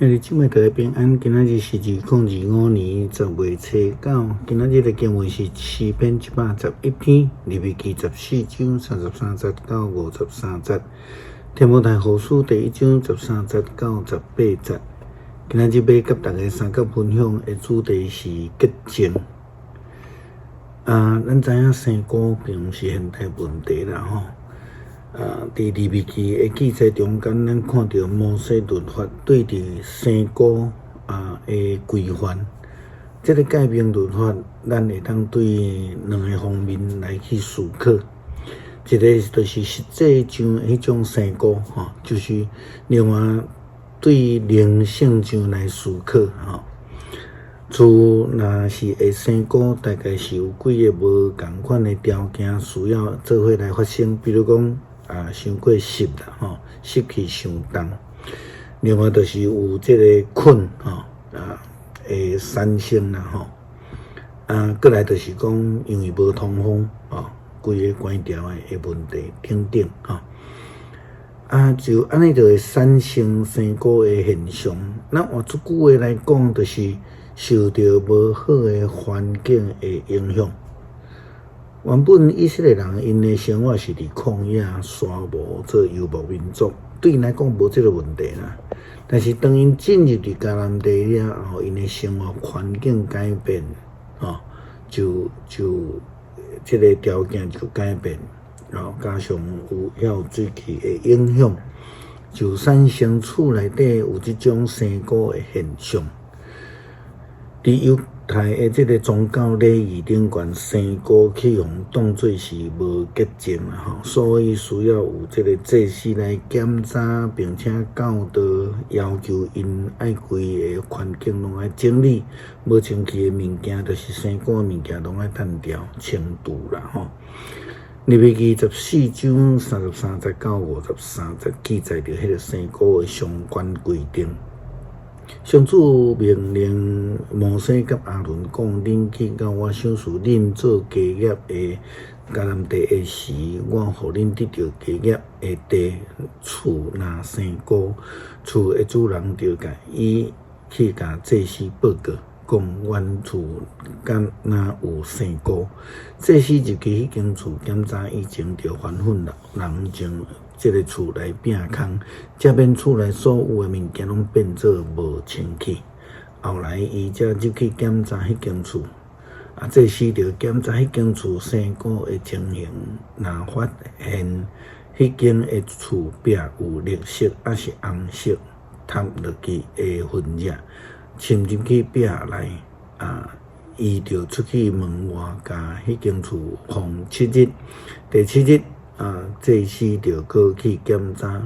兄弟姊妹大家平安，今仔日是2025年10月初9，今仔日的經文是詩篇111篇，利未記14章33節到53節，提摩太後書第一章13節到18節。今仔日欲佮大家相佮分享的主題是潔淨。啊，咱知影生菇並毋是現代問題啦吼。啊，佇利未記的記載中間，咱看著摩西律法對佇生菇啊的規範。這个誡命律法，咱會當對兩个方面來去思考。一个就是實際上彼種生菇吼，就是另外對靈性上來思考吼。厝若是會生菇，大概是有幾个無仝款的條件需要做伙來發生，比如講啊，傷過濕啦吼，濕氣傷重。另外就是有這个菌吼啊會產生啦吼。啊，閣來就是講，因為無通風吼，規个關掉的問題等等吼。啊，就按呢就會產生生菇的現象。咱換一句話來講，就是受著無好的環境的影響。原本以色列人𪜶的生活是佇曠野沙漠做遊牧民族，對𪜶來講無這个問題啦。但是當𪜶進入佇迦南地了後，𪜶的生活環境改變，吼，就這个條件就改變，然後加上有遐有水氣的影響，就產生厝內底有這種生菇的現象。佇猶太的這个宗教禮儀頂懸，生菇去予當做是無潔淨啦吼，所以需要有這个祭司來檢查，並且教導要求𪜶愛規个環境攏愛整理，無清氣的物件，就是生菇的物件，攏愛歎掉清除啦吼。利未記14章33節到53節記載著彼个生菇的相關規定。上主命令摩西佮亞倫講：恁去到我賞賜恁做家業的迦南地的時，我予恁得著家業的地，厝若生菇，厝的主人著共伊去共祭司報告，講阮厝敢若有生菇。祭司入去彼間厝檢查以前，著吩咐人將這个厝內摒空，才免厝內所有的物件攏變做無清氣。後來伊才入去檢查彼間厝，啊，祭司著檢查彼間厝生菇的情形，若發現彼間的厝壁有綠色抑是紅色塌落去的痕跡，滲入去壁內，啊，伊著出去門外，共彼間厝放七日。第七日，啊，祭司著閣去檢查，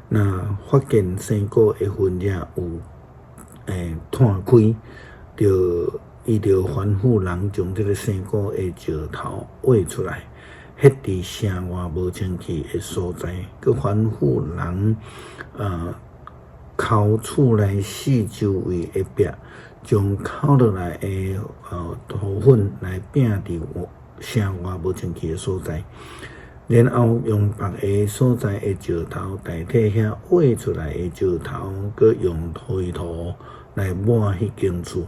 若發現生菇的痕跡有湠開，著伊著吩咐人將這个生菇的石頭挖出來，歇佇城外無清氣的所在，閣吩咐人啊，敲厝內四周圍的壁，將敲落來的塗粉來拚佇城外無清氣的所在。然後用別个所在的石頭代替遐挖出來的石頭，閣用灰土來抹彼間厝。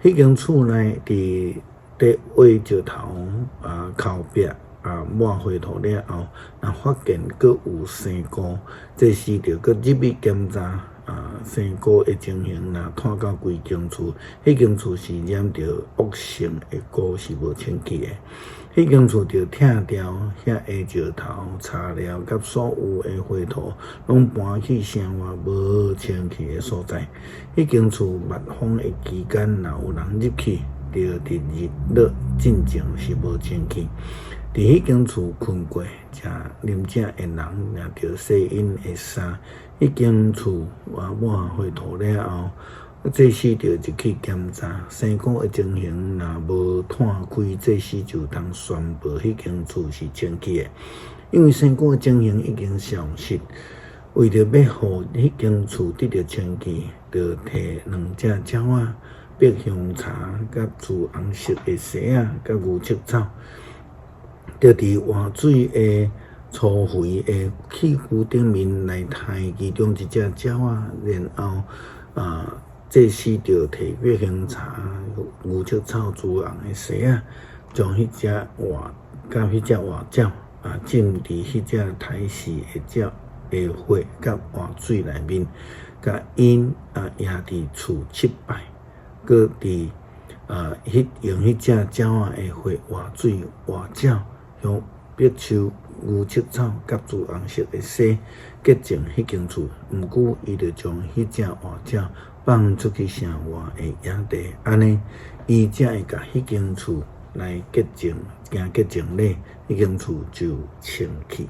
彼間厝內佇佇挖石頭啊、敲壁啊、抹灰土了後，若發現閣有生菇，這時著閣入去檢查啊生菇的情形，若湠到規間厝，彼間厝是染著惡性的菇，是無清氣的。彼間厝著拆掉遐个石頭、柴料佮所有的灰土，攏搬去城外無清氣的所在。彼間厝密封的期間，若有人入去，著佇日落進前是無清氣。佇彼間厝睏過、食啉食的人，也著洗𪜶的衫。彼間厝抹灰土了後，祭司著入去檢查生菇的情形，若無湠開，祭司就通宣布彼間厝是清氣的。因為生菇的情形已經消失，為著欲予彼間厝得著清氣，著提兩隻鳥仔、白香柴、佮朱紅色的紗仔、佮牛溼草，著佇活水的粗肥的器具頂面來刣其中一隻鳥仔，然後啊，祭司著提血腥茶、牛舌草、朱紅的紗仔，將彼隻活佮彼隻活鳥啊浸佇彼隻刣死的鳥的血佮活水內面，共𪜶啊攑佇厝七擺，閣佇啊彼用彼隻鳥仔的血、活水、活鳥，香柏樹、牛舌草佮朱紅色的紗潔淨彼間厝。毋過伊著將彼隻活鳥放出去城外的野地，按呢，伊才會共彼間厝來潔淨，行潔淨禮，彼間厝就清氣。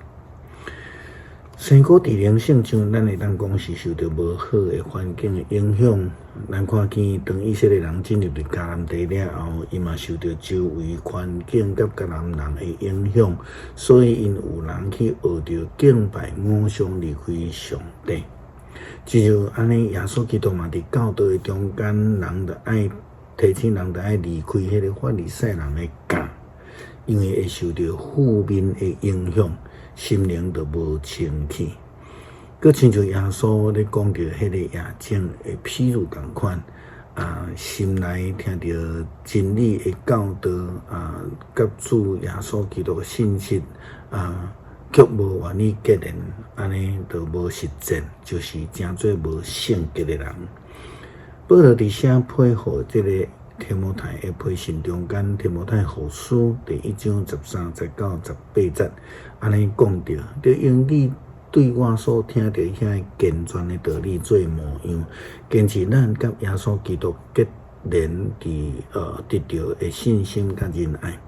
生果佇靈性上，咱會當講是受著無好的環境的影響。咱看見當以色列人進入佇迦南地了後，𪜶嘛受著周圍環境佮迦南人的影響，所以𪜶有人去學著敬拜偶像，離開上帝。親像按呢，耶穌基督嘛佇教導的中間，人著愛提醒人著愛離開彼个法利賽人的教，因為會受著負面的影響，心靈就無清氣。閣親像耶穌咧講著彼個夜種的譬喻仝款，啊，心內聽著真理的教導，啊，佮主耶穌基督的信息，啊，卻無願意結連，按呢就無實踐，就是成做無聖潔的人。保羅佇寫批予這个提摩太的批信中間，提摩太後書第一章13節到18節，按呢講著，著用你對我所聽著遐个健全的道理做模樣，堅持咱佮耶穌基督結連佇得著的信心佮仁愛，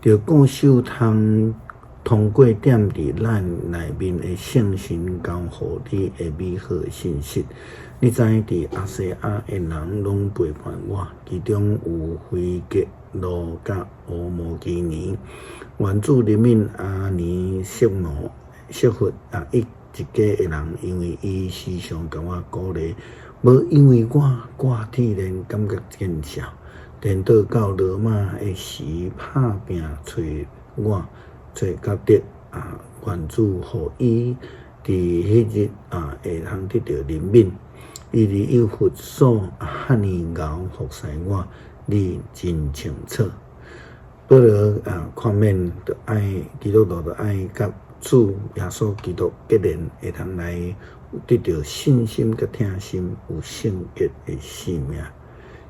著固守通通過踮佇咱內面的聖神交予你的美好的信息。你知佇亞細亞的人攏背叛我，其中有腓革路佮烏摩基尼。願主憐憫阿尼色摩色弗啊一一家的人，因為伊時常共我鼓勵，無因為我，我天然感覺見笑。顛倒到羅馬的時，拍拚揣我。揣較得啊，願主予伊佇彼日啊會通得著憐憫。伊佇以弗所遐爾𠢕服侍我，你真清楚。保羅啊，勸勉著愛基督徒著愛佮主耶穌基督結連，會通來得著信心佮疼心，有聖潔的生命。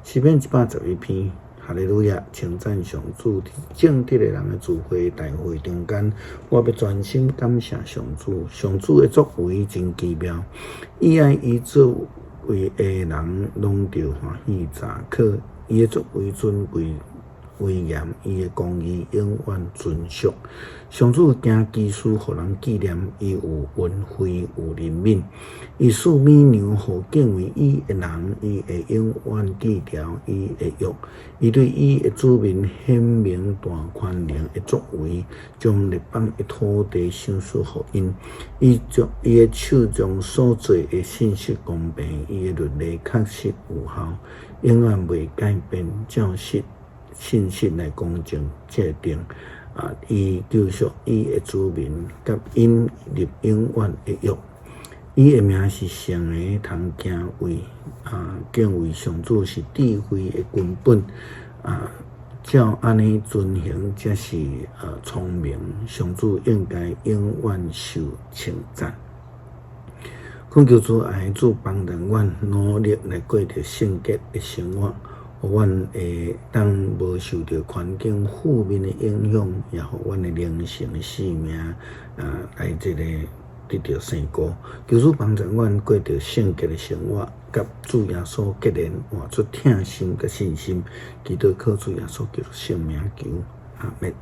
詩篇111篇。哈利路亞！稱讚上主，佇正直的人的聚會大會中間，我欲專心感謝上主。上主的作為真奇妙，伊愛伊作為的人攏著歡喜咋可。伊的作為尊貴威嚴，伊的公義永遠存續。上主行奇事，予人紀念，伊有恩惠，有憐憫。伊賜米糧予敬畏伊的人，伊會永遠記牢伊的約。伊對伊的子民顯明大權能的作為，將列邦的土地賞賜予𪜶。伊將伊的手將所做的信實公平，伊的律例確實有效，永遠袂改變，照實信實來公正制定。啊！伊救贖伊的子民，佮𪜶立永遠的約。伊的名是聖的，通敬畏。啊，敬畏上主是智慧的根本。啊，照按呢遵行，才是聰明。上主應該永遠受稱讚。懇求主愛主幫助阮努力來過著聖潔的生活，予阮會當無受著環境負面的影響，也予阮的靈性生命啊來這个得著生果。求主幫助阮過著聖潔的生活，佮主耶穌結連，活出疼心佮信心。祈禱靠主耶穌基督聖名求，阿們。